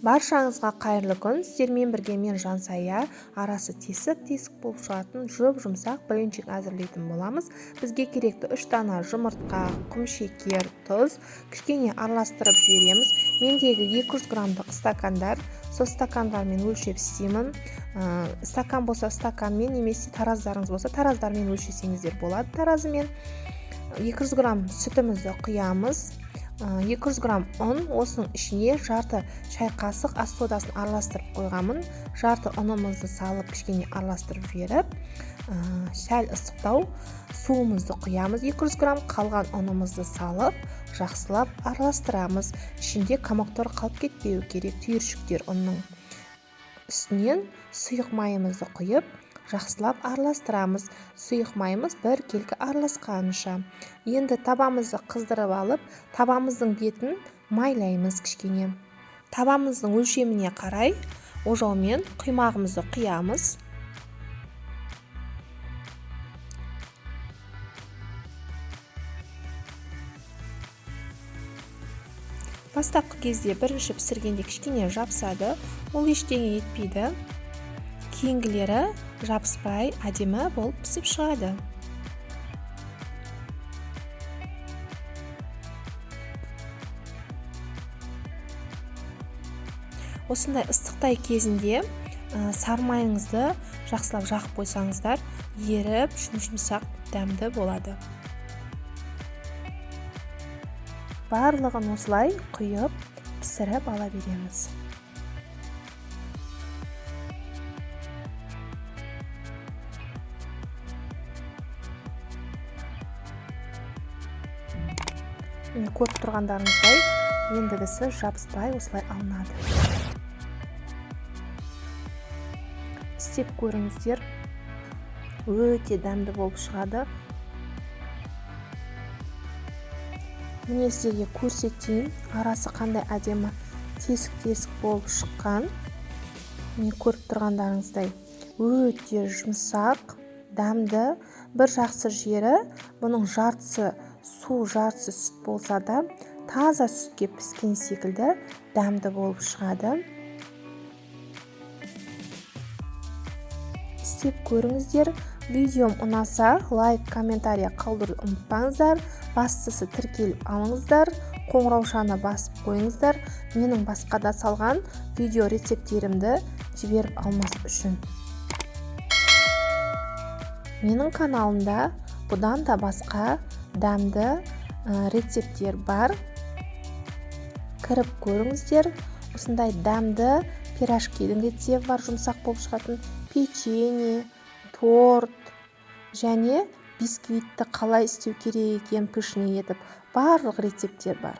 Баршаңызға қайырлы күн. Сіздермен бірге мен Жансая. Арасы тесік-тесік болып шығатын жұп-жұмсақ блинчик әзірлейтін боламыз. Бізге керекті 3 дана жұмыртқа, құмшекер, тұз. Кішкене араластырып жібереміз. Мендегі 200 граммдық стакандар, сол стакандармен өлшеп істеймін. Стакан болса стаканмен, немесе тараздарыңыз болса тараздармен өлшесеңіздер болады, таразымен. 200 грамм сүтімізді құямыз. 200 грамм ұн, осының ішіне жарты шай қасық ас содасын араластырып қойғанмын. Жарты ұнымызды салып кішкене араластырып жіберіп, сәл ыстықтау суымызды құямыз. 200 грамм қалған ұнымызды салып жақсылап араластырамыз. Ішінде комоктар қалып кетпеуі керек, түйіршіктер ұнның. Үстінен сұйық майымызды құйып жақсылап араластырамыз. Сұйық майымыз біркелкі араласқанша. Енді табамызды қыздырып алып, табамыздың бетін майлаймыз кішкене. Табамыздың өлшеміне қарай ожаумен құймағымызды құямыз. Бастапқы кезде бірінші пісіргенде кішкене жабысады, ол ештеңе етпейді. Кейінгілері жабыспай әдемі болып пісіп шығады. Осындай ыстықтай кезінде сармайыңызды жақсылап жағып қойсаңыздар, еріп, жұмсақ дәмді болады. Барлығын осылай құйып, пісіріп ала береміз. Міне, көріп тұрғандарыңыздай, ендігісі жабыспай осылай алынады. Істеп көріңіздер, өте дәмді болып шығады. Міне, сіздерге көрсетейін, арасы қандай әдемі тесік-тесік болып шыққан. Міне, көріп тұрғандарыңыздай, өте жұмсақ, дәмді. Бір жақсы жері, бұның жартысы су, жартысы сүт болса да, таза сүтке піскен секілді дәмді болып шығады. Істеп көріңіздер. Видеом ұнаса, лайк, комментария қалдыруды ұмытпаңыздар. Бастысы тіркеліп алыңыздар, қоңыраушаны басып қойыңыздар. Менің басқа да салған видео рецепттерімді жіберіп алмас үшін. Менің каналымда бұдан да басқа дәмді рецепттер бар. Кіріп көріңіздер. Осындай дәмді пирожкидің рецепті бар, жұмсақ болып шығатын печенье, торт және бисквитті қалай істеу керек екен, пышный етіп, барлық рецепттер бар.